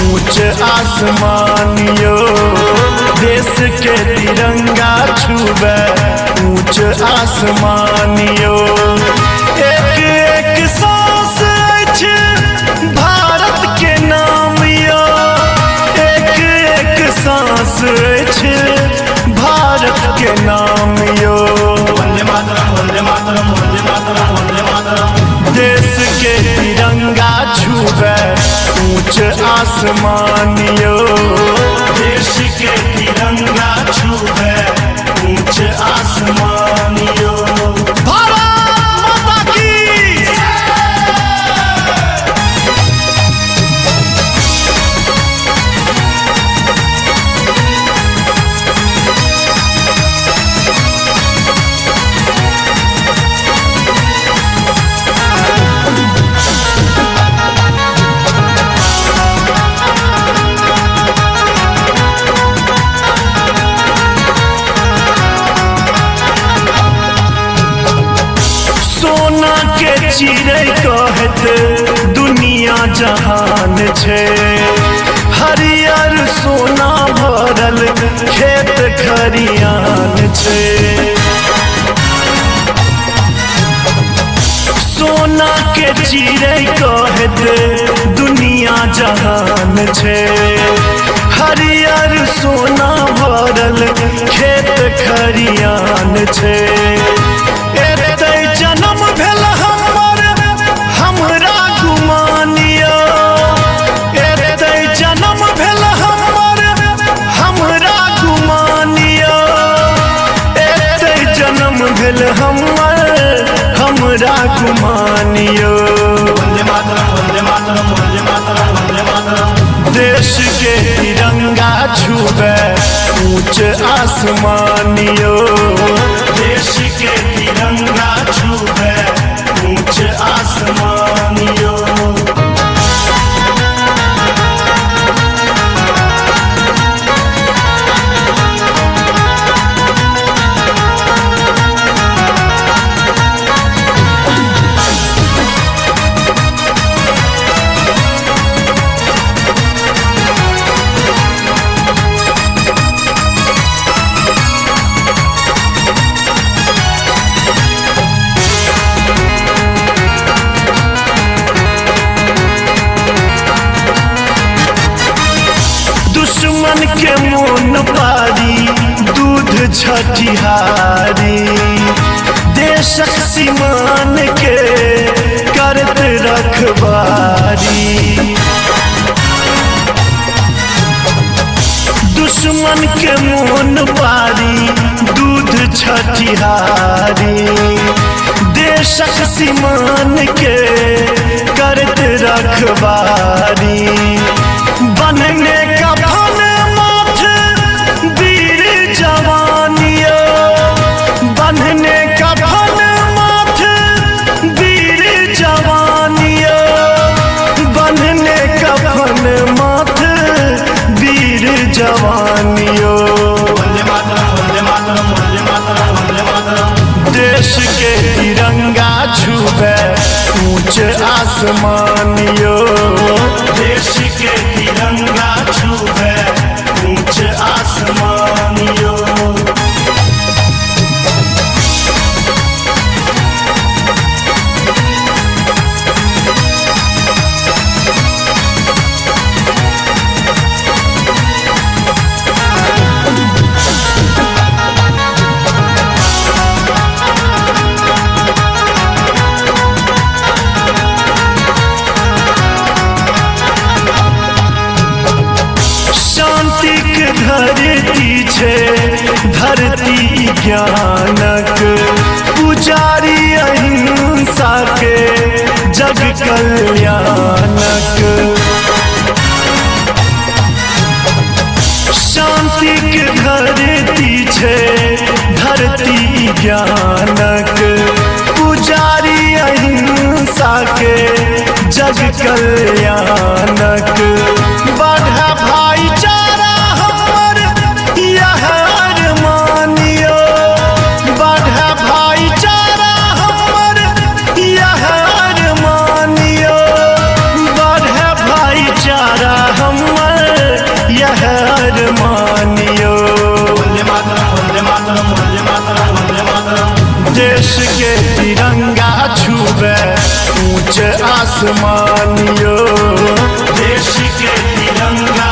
ऊंच आसमान यो। देश के तिरंगा छुबे ऊंच आसमान यो। एक एक सांस अछि भारत के नाम यो। एक एक सांस अछि भारत के नाम यो। वंदे मातरम वंदे मातरम वंदे मातरम वंदे मातरम। देश के तिरंगा छुबे ऊंच आसमान यो। देश के तिरंगा छुबे ऊंच आसमान यो। भारत माता की। सोना के चिड़ै कहत दुनिया जहान छै। हरियर सोना भरल खेत खरियान छै। सोना के चिड़ै कहत दुनिया जहान छै। हरियर सोना भरल खेत खरियान छै। एतै जन्म भेल हमर हमरा गुमान यो। एतै जन्म भेल हमर हमरा गुमान यो। एतै जन्म भेल हमर हमरा गुमान यो। वंदे मातरम वंदे मातरम वंदे मातरम वंदे मातरम। देश के तिरंगा छुबे ऊंच आसमान यो। देश के तिरंगा छुबे ऊंच आसमान यो। दुश्मन के मोन पारी दूध छठिहारी। देशक सीमान के करत रखबारी। दुश्मन के मोन पारी दूध छठिहारी। देशक सीमान के करत रखबारी। बनने का फन माथ वीर जवानियो। बनने का फन माथ वीर जवानियो। बनने का फन माथ वीर जवानियो। वंदे मातरम वंदे मातरम वंदे मातरम वंदे मातरम। देश के तिरंगा छुबे ऊंच आसमान यो। देश के तिरंगा छुबे ऊंच आसमान यो। शांति के धरती छे धरती ज्ञानक। पुजारी अहिंसा के जग कल्याणक। शांति के धरती छे धरती ज्ञानक। पुजारी अहिंसा के जग कल्याणक। बढ़ा भाईचारा हमर यह अरमान यो। बढ़ा भाईचारा हमर यह अरमान यो। बढ़ा भाईचारा हमर अरमानियो। वंदे मातरम, वंदे मातरम, वंदे मातरम, वंदे मातरम। देश के तिरंगा छुबे ऊंच आसमानियो। देश के तिरंगा